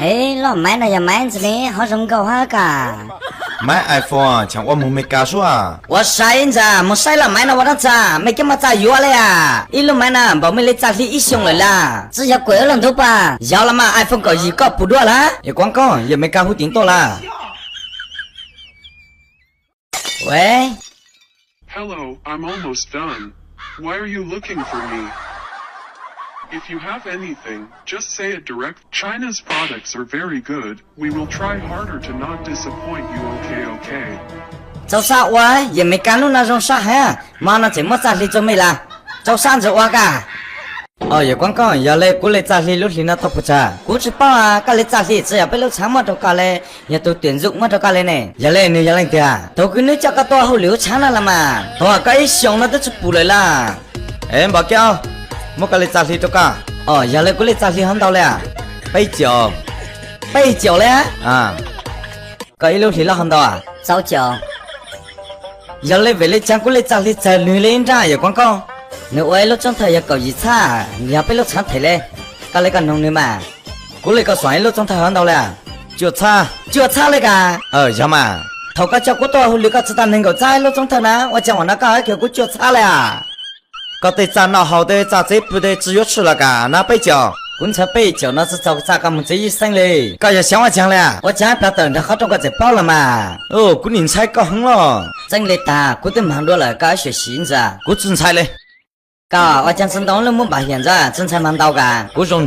Loj maiv no yog maiv ntxwg li, ho zoo nkauj hab ka. Maiv iPhone cheem ua moog Meskas suab. Ua sai ntxag, moog saib loj maiv no ua dlaab tsi, mej coj muaj txaj yuav le a. Ib lub maiv na npaum mej le txaj hli ib xyoos lawm laj. Tsi yog kuas ib lub ntub pas, yog los mas iPhone kaum yim koj pum dua lawm. Yawm Kuav Koob, yawm Meskas hu tim tuaj lawm. Hello, I'm almost done. Why are you looking for me? If you have anything, just say it direct. China's products are very good. We will try harder to not disappoint you, okay, okay? Txaus sab ua, yawm Meskas lub no zoo sab heev, mo no tseem muab txaj hli rua mej lawm. Txaus sab ntxwg ua ka. Yawm Kuav Koob, yog le kuv le txaj hli lub hlis no tau puas tsawg? Kuv tsi paub, koj le txaj hli tsi yog peb lub tshaav muab rua koj le, yog tug tuyển dụng muab rua koj le ne. Yog le nwg yog leej twg? Tug kws nwb coj koj tuaj hauj lwm lub tshaav no los mas, tuag koj ib xyoos no twb tsi pum lawm laj. Es Npam Kiab, muab koj le txaj hli rua koj. Yog le kuv le txaj hli hov ntau le? Peb caum. Peb caum le. Koj ib lub hlis loj hov ntau? Txaus caum. Yog le vim le caag kuv le txaj hli txawg nwg le ib nrab yawm Kuav Koob? Nwg ua ib lub txoob thawj yog kaum yim txhab, nwg yog peb lub tshaav them le. Koj le koj noog nwg mas. Kuv le koj xuam ib lub txoob thawj hov ntau le? Cuaj txhab. Cuaj txhab le ka? Yog mas. Thaum koj coj kuv tuaj hauj lwm koj tsi tau neeg nkaum txhab ib lub txoob thawj na, ua caag ua no koj hab kws kuv cuaj txhab le a? Koj tej txaj noj haus tej txaj txeb pw tej tsi yuav tshwj los ka na peb caum. Kuv ntshai peb caum no tsi txaus txaj koj moog tsev yij xeeb le. Koj yog xyov ua caag le? Ua caag plag tawm nrug qhov rooj koj txawm paub los mas. Kuv nim ntshai koj heev los. Txeeb le tag, kuv twb maag dua lawm koj xyuam xim ntxwg. Kuv tsi ntshai le. Koj ua caag tsi ntoo lub muab npam hiam ntxwg, tsi ntshai maag ntau ka? Kuv zoo